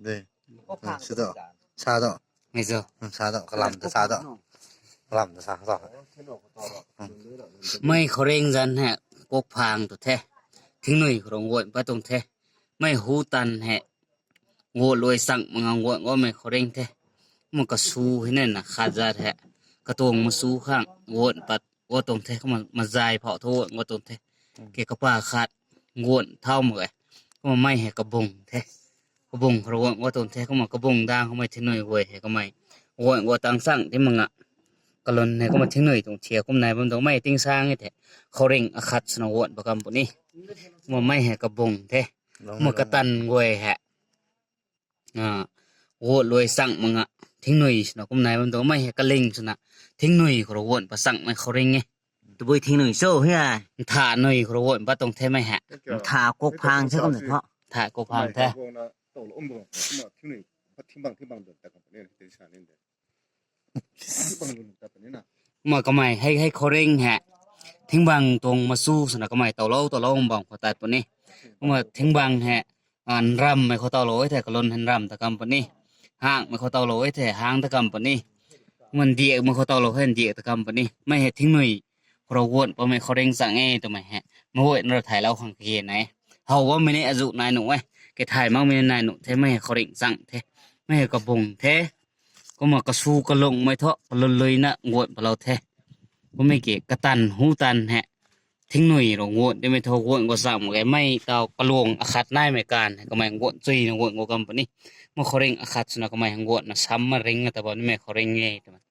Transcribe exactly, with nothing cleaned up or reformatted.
De. Sa do. Sa do. Mei zo. Sa do. Kalam ta sa do. Kalam ta sa do. Mei khouringh zanc hei kukphang tu the. Thingnui khou rui nguanc pat tuang the. Mei hu tanv hei nguanc luai chang mak nga nguanc guangmei khouringh the. Kumna kasu hei na khat zat hei katuang masu khang nguanc pat gua tuang the. Kumna mazay phou thu nguanc gua tuang the. Ke kapa khat nguanc thau mak e. Kumna mei hei kabung the. Kabung khou rui nguanc gua tuang the. Kumna kabung dang khoumei thingnui guay hei kamei nguanc gua tang chang ti mak nga. Kalun hei kumna thingnui tuang thiak kum nai bam tuang mei tingsang e the. Khouringh akhat swna nguanc pat kam puni. Kumna mei hei kabung the. Kumna katanv guay hei nguanc luai chang mak nga. Thingnui swna kum nai bam tuang mei hei kaling swna thingnui khou rui nguanc pat changmei khouringh e. Tabui thingnui cho hei. Ntha nui khou rui nguanc pat tuang the mei hei. Ntha kukphang the kum the tho. Ntha kukphang the. Kumna kamei hei hei khouringh hei thingbang tuang masu swna kamei towlou towlou bam khou tat puni. Kumna thingbang hei nrammei khou towlou e the kalun hei nram ta kam puni. Hangmei khou towlou e the hang ta kam puni. Kumna ndiakmei khou towlou hei ndiak ta kam puni. Mei hei thingnui khou rui nguanc patmei khouringh chang e twmei hei meic guayna rui thaylou khang kage nai. How bammei ni azuh nai nuh e. Ke thay makmei ni nai nuh the mei hei khouringh chang the. Mei hei kabung the. Kumna kasu kalungmei thu kalun luina nguanc patlou the. Kummei ki katanv hu tanv hei thingnui rui nguanc timei thu nguanc gua chang mak ge mei taw kaluang akhat naimei kan hei kamei nguanc chuina nguanc gua kam puni. Kumna khouringh akhat swna kamei nguanc na sam ma ring na ta bam nimei khouringh e twmei.